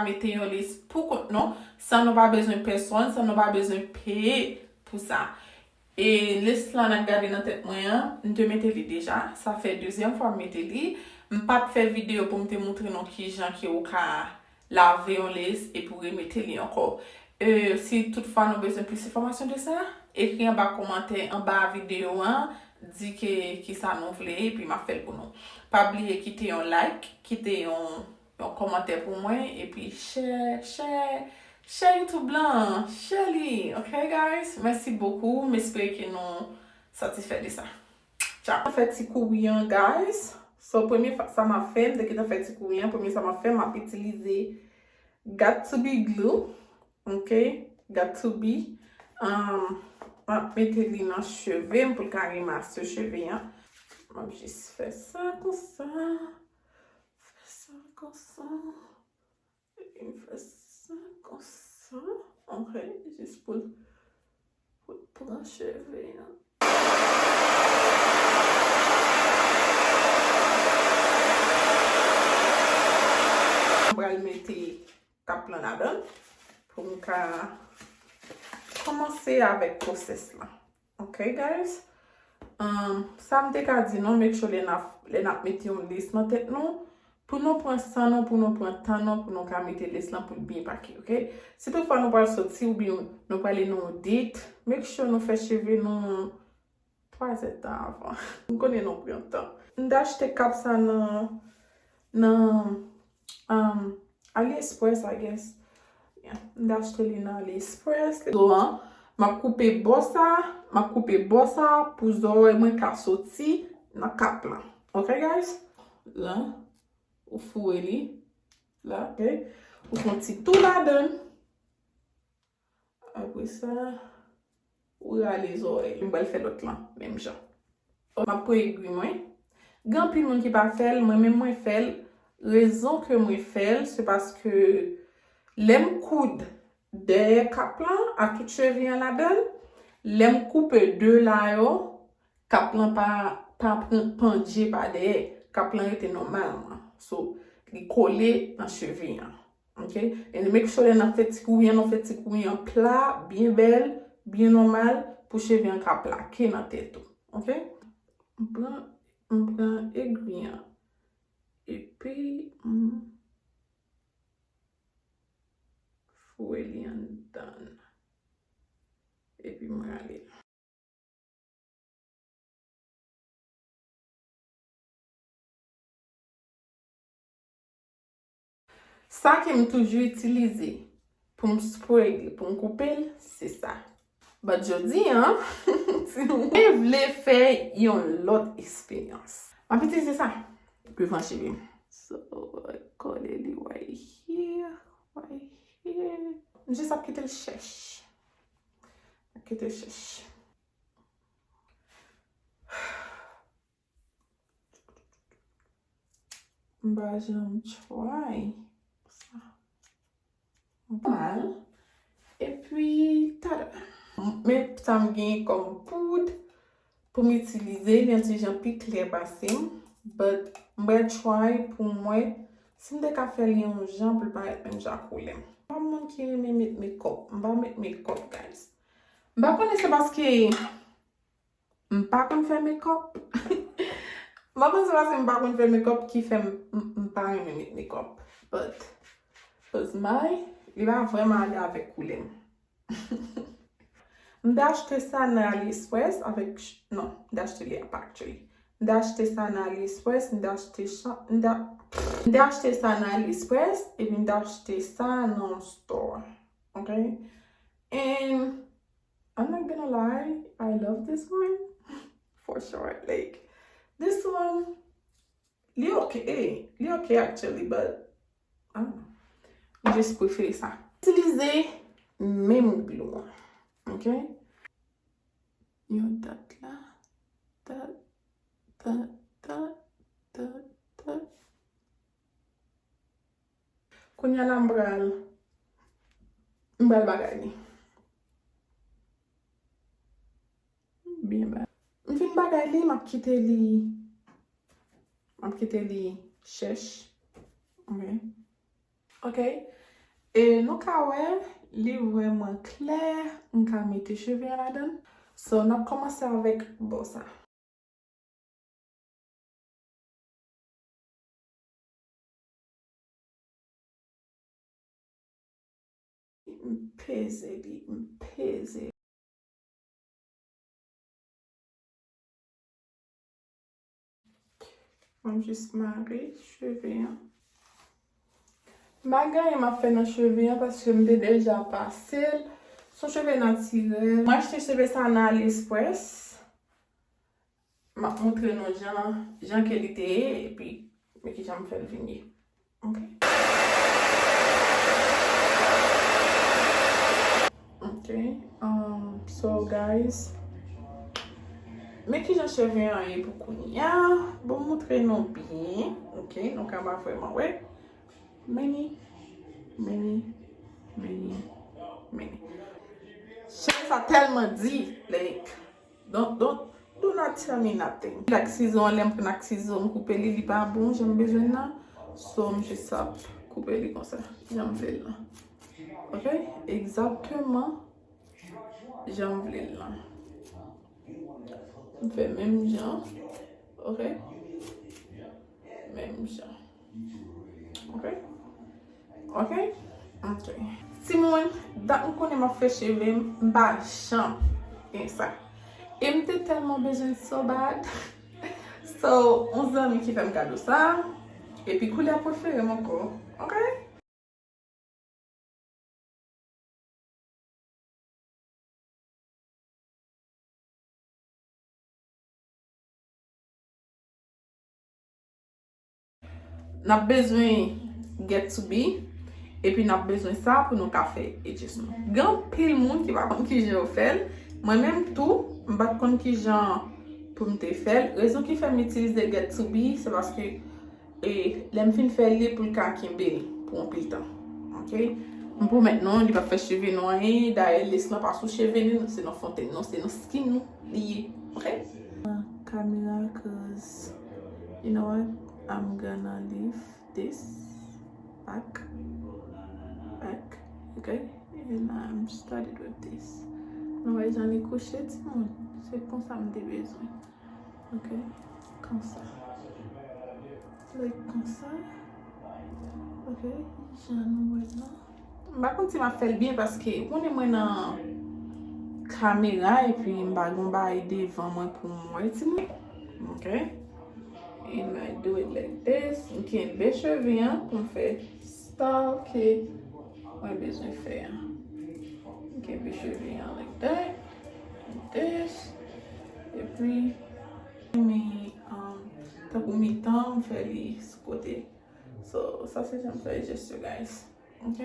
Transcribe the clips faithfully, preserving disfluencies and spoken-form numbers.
Mete yon lace pou kont nou, san nou pa bezwen pèsonn, san nou pa bezwen peye pou sa. E lace lan n ap gade nan tèt mwen an, m te mete li deja. Sa fè dezyèm fwa m mete li. M pa t fè videyo pou m te montre nou kijan ke ou ka lave yon lace epi w remete li ankò. E, si toutfwa nou bezwen plis enfòmasyon de sa, ekri anba kòmantè, anba videyo an, di ke kisa nou vle, epi m ap fè l pou nou. Pa bliye kite yon like, kite yon, yon kòmantè pou mwen, epi share, share, share YouTube lan, share li, ok, guys? Mèsi bokou, m espere ke nou satisfè de sa. Tchao. Fè ti kouri an, guys. So, premye fa-, sa m ap fè, m te gentan fè ti kouri an, premye sa m ap fè, m ap itilize Got to be glue, ok? Got to be. Um, m ap mete li nan cheve m pou l ka remase cheve an. M ap jis fè sa konsa. Fè sa konsa. Epi m fè sa konsa. Ok, jis pou l, pou l pran cheve an. M pral mete kap lan ladan l pou m ka kòmanse avèk pwosès lan. Ok, guys? Um, sa m te ka di nou, make sure lè n ap, lè n ap mete yon lace nan tèt nou, pou nou pran san nou, pou nou pran tan nou, pou nou ka mete lace lan pou l byen pake, ok? Si toutfwa nou pral soti oubyen nou prale nan yon date, make sure nou fè cheve nou twa zèdtan avan. M konnen nou pran tan. M te achte kap sa nan, nan, um, AliExpress, I guess. Yeah, m te achte li nan AliExpress. Zo an, m ap koupe bò sa, m ap koupe bò sa pou zòrèy mwen ka soti nan kap lan. Ok, guys? La, ou foure li. La, ok? Ou fè yon ti tou ladan l. Apre sa, ou rale zòrèy. M pral fè lòt lan, menm jan. M ap pran egwi mwen. Gen anpil moun ki pa fè l, mwen menm mwen fè l. Rezon ke mwen fè l, se paske lè m koud dèyè kap lan ak tout cheve an ladan l, lè m koupe de la yo, kap lan pa, pa pran, pandye pa dèyè. Kap lan rete nòmalman. So, li kole nan cheve an. Ok? And make sure lè n ap fè ti kouri an, nou fè ti kouri an pla, byen bèl, byen nòmal, pou cheve an ka plake nan tèt ou. Ok? M pran, m pran egwi an. Epi, m foure li anndan l. Epi m rale l. Sa ke m toujou itilize pou m spray li, pou m koupe l, se sa. But jodi a, si nou vle fè yon lòt eksperyans, m ap itilize sa devan cheve m. So, kole li right here, right here. M jis ap kite l chèch. Kite chèch. M pa janm try sa. Mal. Epi, tada. Men sa m gen kòm poud pou m itilize, li yon ti jan pi klè pase m. But, m pral try pou m wè si m te ka fè li yon jan pou l parèt menm jan ak koulè m. M pa moun ki renmen met makeup. M pa met makeup, guys. M pa konnen se paske m pa konn fè makeup. M pa konn se paske m pa konn fè makeup ki fè m, m, m pa renmen met makeup. But, cause my, li pa vrèman ale avèk koulè m. M te achte sa nan AliExpress avèk, non, m te achte li apa, actually. M te achte sa nan AliExpress, m te achte sa, m te, m te achte sa nan AliExpress, epi m te achte sa nan yon store. Ok? And I'm not gonna lie, I love this one. For sure. Like, this one, li ok, li ok actually, but, I don't know. M just prefere sa. Itilize menm glue an. Ok? Yon dot la. Dot, dot, dot, dot, dot. Kounye a la m pral, m pral bagay li. Byen bagay. M fin bagay li, m ap kite li, m ap kite li chèch. Ok. Ok. E nou ka wè, li vrèman klè, m ka mete cheve an ladan l. So, n ap kòmanse avèk bò sa. M peze li, m peze. M ap jis mare cheve an. M pa gen anyen m ap fè nan cheve an paske m te deja pase l. Se yon cheve natirèl. Mwen achte cheve sa nan AliExpress. M ap montre nou jan, jan ke li te ye, epi men kijan m fè l vin ye. Ok. Ok. Um, so, guys, men kijan cheve an ye pou kounye a. Bon, m montre nou byen. Ok, nou ka pa vrèman wè. Meni, meni, meni, meni. Cheve sa tèlman di, like, don't, don't, do not tell me nothing. Ak sizo an, lè m pran ak sizo, m koupe li, li pa bon, jan m bezwen nan. So, m jis ap koupe li konsa, jan m vle l lan. Ok? Egzakteman jan m vle l lan. M fè menm jan. Ok? Menm jan. Ok? Ok? Ok. Timoun, dat m konnen m ap fè cheve m, m pa janm gen sa. E m te tèlman bezwen so bad. So, yon zanmi ki fè m kado sa. Epi koulè prefere m ankò. Ok? N ap bezwen get to be, epi n ap bezwen sa pou nou ka fè edges nou. Gen anpil moun ki pa konn kijan yo fè l. Mwen menm tou, m pa t konn kijan pou m te fè l. Rezon ki fè m itilize get to be, se paske E lè m fin fè l, li pou l ka kenbe l pou anpil tan. Ok? M pwomèt nou, li p ap fè cheve nou anyen. Dayè, lace lan pa sou cheve nou, se nan fonte n nou, se nan skin nou li ye. Ok? Kamera, 'cause you know what? I'm gonna leave this back, back, ok? And I'm started with this. Nou wè jan li kouche, timoun? Se konsa m te bezwen. Ok, konsa. Like konsa. Ok, jan nou wè la. M pa konn si m ap fè l byen paske ou konnen mwen nan kamera epi m pa gon bagay devan mwen pou m wè timoun. Ok. And I do it like this. M kenbe cheve an pou m fè style ke mwen bezwen fè an. M kenbe cheve an like that. Like this. Epi, mi, um, tankou mitan, m fè li sou kote. So, sa se jan m fè jès yo, guys. Ok?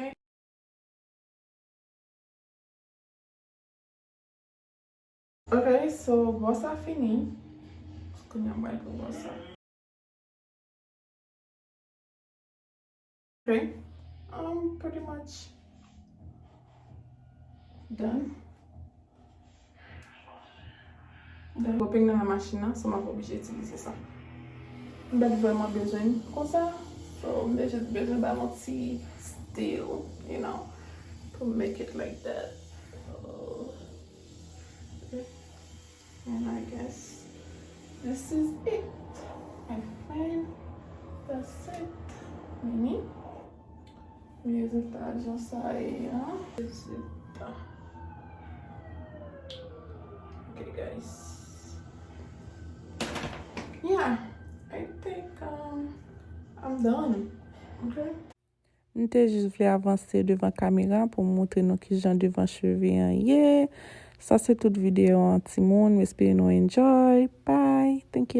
Ok, so, bò sa fini. Kounye a m pral pran bò sa. Ok. Um, pretty much done. Done. Bon, peng nan machin nan, so m ap oblije itilize sa. M pa t vrèman bezwen l konsa. So, m te jis bezwen ba l yon ti still, you know, to make it like that. So, okay. And I guess this is it. I think that's it. Mini. Rezilta jan sa ye an. Rezilta. Ok, guys. Yeah, I think, um, I'm done. Ok. M te jis vle avanse devan kamera pou m montre nou kijan devan cheve an ye. Sa se tout videyo an, timoun. M espere nou enjoy. Bye. Thank you.